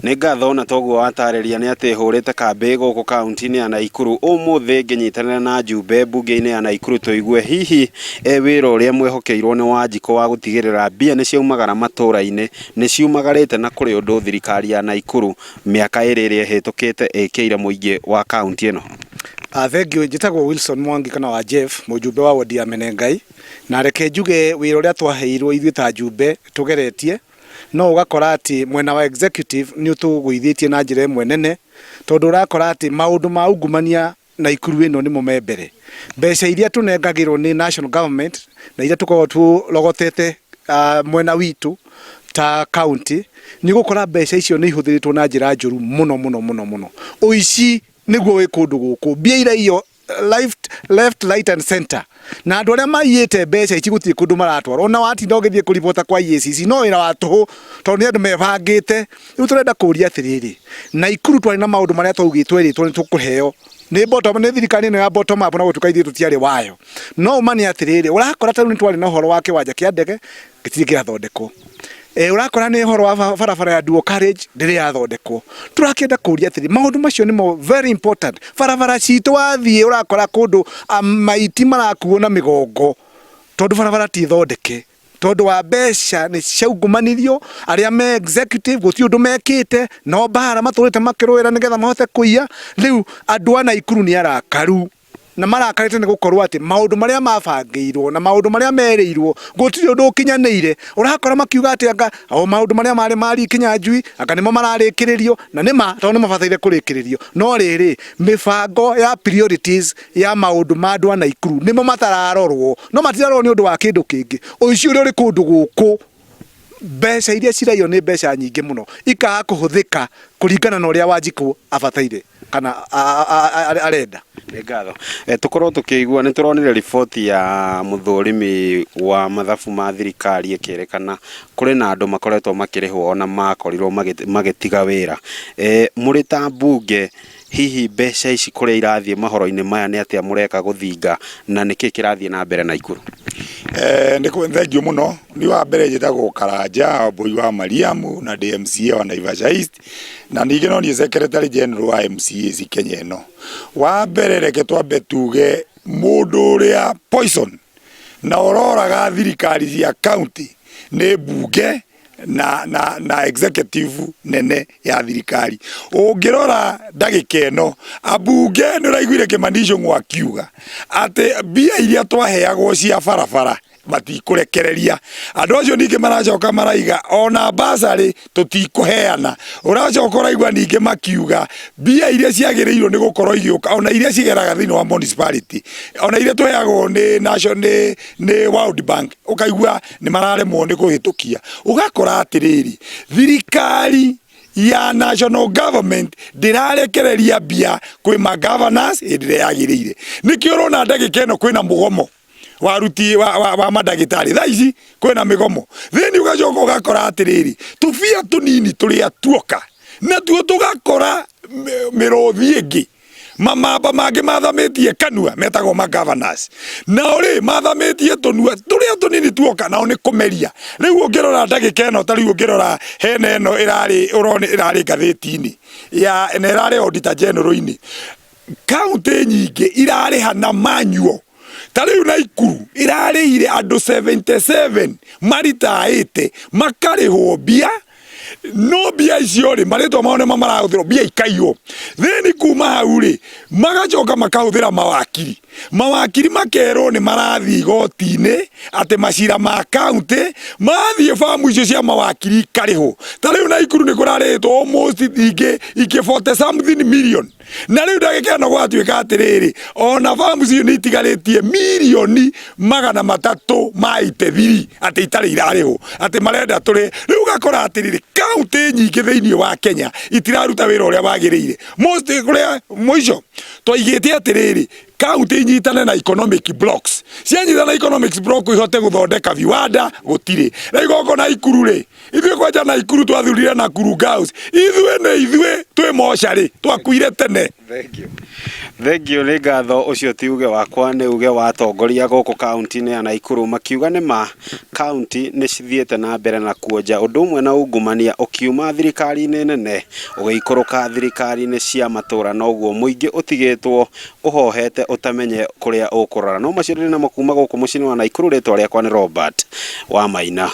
Nĩ ngatho na toguo watarĩria nĩ atĩ hũrĩte kambĩ gũkũ kaunti-inĩ ya Naikuru ũmũthĩ ngĩnyitanĩra na njumbe mbunge-inĩ ya Naikuru tũigue hihi wĩra ũrĩa mwehokeirwo nĩ Wanjikũ wa gũtigĩrĩra mbia nĩ ciaumagara matũra-inĩ nĩ ciumagarĩte na kũrĩ ũndũ thirikari ya Naikuru mĩaka ĩrĩ ĩrĩa ĩhĩtũkĩte ĩkĩire mũingĩ wa kaunti ĩno. Thengiũ, njĩtagwo Wilson Mwangi kana wa Jeff, mũjumbe wa wodi ya Menengai, na reke njuge wĩra ũrĩa twaheirwo ithuĩ ta njumbe tũgeretie, no ũgakora atĩ mwena wa executive nĩ ũtũgũithĩtie na njĩra ĩmwe nene, tondũ ũrakora atĩ maũndũ ma ungumania Naikuru ĩno nĩmo me mbere. Mbeca iria tũnengagĩrwo nĩ national government na iria tũkoragwo tũrogotete mwena witũ ta county, nĩ ũgũkora mbeca icio nĩ ihũthĩrĩtwo na njĩra njũru mũno mũno mũno mũno. Ũici nĩguo wĩ kũndũ gũkũ, mbia iraiywo left, right and center. Na andũ arĩa maiyĩte mbeca ici gũtirĩ kũndũ maratwarwo. Ona watinda ũgĩthiĩ kũribota kwa EACC no wĩra wa tũhũ tondũ nĩ andũ mebangĩte. Rĩu tũrenda kũria atĩrĩrĩ, Naikuru twarĩ na maũndũ marĩa twaugĩtwo twerĩtwo nĩ tũkũheo nĩ bottom nĩ thirikari ĩno ya bottom up na gũtuĩka ithuĩ tũtiarĩ wayo. No ũma nĩ atĩrĩrĩ, ũrakora ta rĩu nĩ twarĩ na ũhoro wa kĩwanja kĩa ndege gĩtirĩ kĩrathondekwo. Ũrakora nĩ ũhoro wa barabara ya dual carriage ndĩrĩ yathondekwo. Tũrakĩenda kũria atĩrĩ, maũndũ macio nĩmo very important. Barabara citũ wathiĩ ũrakora kũndũ maiti marakuo na mĩgongo tondũ barabara ti thondeke. Tondũ wa mbeca nĩ ciaungumanirio, arĩa me executive gũtirĩ ũndũ mekĩte, no mbara matũrĩte makĩrũĩra nĩgetha mahote kũiya. Rĩu andũ a Naikuru nĩ arakaru. Na marakarĩte nĩ gũkorwo atĩ maũndũ marĩa mabangĩirwo na maũndũ marĩa merĩirwo gũtirĩ ũndũ ũkinyanĩire. Ũrakora makiuga atĩ anga o maũndũ marĩa marĩ ma Lee Kinyanjui anga nĩmo mararĩkĩrĩrio, na nĩ ma tondũ nĩ mabataire kũrĩkĩrĩrio. No rĩrĩ, mĩbango ya priorities ya maũndũ ma andũ a Naikuru nĩmo matararorwo, no matirarorwo nĩ ũndũ wa kĩndũ kĩngĩ. Ũici ũrĩa ũrĩ kũndũ gũkũ, mbeca iria ciraiywo nĩ mbeca nyingĩ mũno, ikaga kũhũthĩka kũringana na ũrĩa Wanjikũ abataire kana arenda. Nĩ ngatho. Tũkorwo tũkĩigua nĩ tũronire riboti ya mũthũrimi wa mathabu ma thirikari ĩkĩrĩkana kũrĩ na andũ makoretwo makĩrĩhwo ona makorirwo magĩtiga wĩra. Mũrĩ ta mbunge hihi mbeca ici kũrĩa irathiĩ mahoro-inĩ maya nĩ atĩa mũreka gũthinga na nĩkĩ kĩrathiĩ na mbere Naikuru? Nĩ thengiũ mũno. Niĩ wa mbere njĩtagwo Karanja Wambũi wa Mariamu na ndĩ MCA wa Naivasha East na ningĩ no niĩ Secretary General wa MCAs Kenya ĩno. Wa mbere reke twambe tuge mũndũ ũrĩa poison na ũroraga thirikari cia county nĩ mbunge na, na, na executive nene ya thirikari. Ũngĩrora ndagĩka ĩno ambunge nĩ ũraiguire Kĩmani Ichung'wa akiuga atĩ mbia iria twaheagwo cia barabara matikũrekereria. Andũ acio ningĩ maracoka maraiga ona basarĩ tũtikũheana. Ũracoka ũraigua ningĩ makiuga mbia iria ciagĩrĩirwo nĩ gũkorwo igĩũka ona iria cigeraga thĩinĩ wa municipality ona iria tũheagwo nĩ national nĩ World Bank ũkaigua nĩ mararemwo nĩ kũhĩtũkia. Ũgakora atĩrĩrĩ, thirikari ya national government ndĩrarekereria mbia kwĩ ma governors hĩndĩ ĩrĩa yagĩrĩire. Nĩkĩo ũrona ndagĩka ĩno kwĩna mũgomo wa aruti wa mandagĩtarĩ thaa ici kwĩna mĩgomo. Then ũgacoka ũgakora atĩrĩrĩ, tũbia tũnini tũrĩa tuoka natuo tũgakora mĩrũthi ĩngĩ mamamba mangĩ mathamĩtie kanua metagwo ma governors nao rĩ mathamĩtie tũnua tũrĩa tũnini tuoka nao nĩ kũmeria. Rĩu ũngĩrora ndagĩka ĩno ta rĩu ũngĩrora hena ĩno ĩrarĩ ũrona ĩrarĩ ngathĩti-inĩ ya na ĩrarĩ auditor general-inĩ, kaũntĩ nyingĩ irarĩha na manual. Ta rĩu Naikuru ĩrarĩhire andũ 77 maritaĩte makarĩhwo mbia no mbia icio rĩ marĩtwa mao nĩmo marahũthĩrwo mbia ikaiywo. Then kuma hau rĩ magacoka makahũthĩra mawakiri, mawakiri makerwo nĩ marathiĩ igoti-inĩ atĩ macira ma kaũntĩ mathiĩ bamu icio cia mawakiri ikarĩhwo. Ta rĩu Naikuru nĩ kũrarĩhĩtwo almost ingĩ 40 something million. Na rĩu ndagĩka ĩno gwatuĩka atĩrĩrĩ, ona bamu icio nĩ itigarĩtie mirioni 383 atĩ itarĩ irarĩhwo, atĩ marenda tũrĩhe. Rĩu ũgakora atĩrĩrĩ, kaũntĩ nyingĩ thĩinĩ wa Kenya itiraruta wĩra ũrĩa wagĩrĩire. Most kũrĩa mũico twaigĩte atĩrĩrĩ, Kaunti inyitane na economic blocks, cianyitana na economic block ihote guthondeka viwanda. Gutiri na igoko Naikuru ri, ithuĩ kwanja Naikuru twathurire Nakuru Girls, ithuĩ nĩ ithuĩ twĩ mocarĩ twakuire tene. Thengio nĩ ngatho. Ũcio ti uge wakwa, nĩ uge wa atongoria gũkũ kaunti-inĩ ya Naikuru, makiuga nĩ ma kaunti nĩ cithiĩte na mbere na kuonja ũndũ ũmwe na ungumania ũkiuma thirikari-inĩ nene ũgĩikũrũka thirikari-inĩ cia matũra, noguo mũingĩ ũtigĩtwo ũhohete ũtamenye kũrĩa ũkũrora. No macio ndĩrĩ namo kuma gũkũ mũciĩ-inĩ wa Naikuru. Rĩtwa rĩakwa nĩ Robert Wamaina.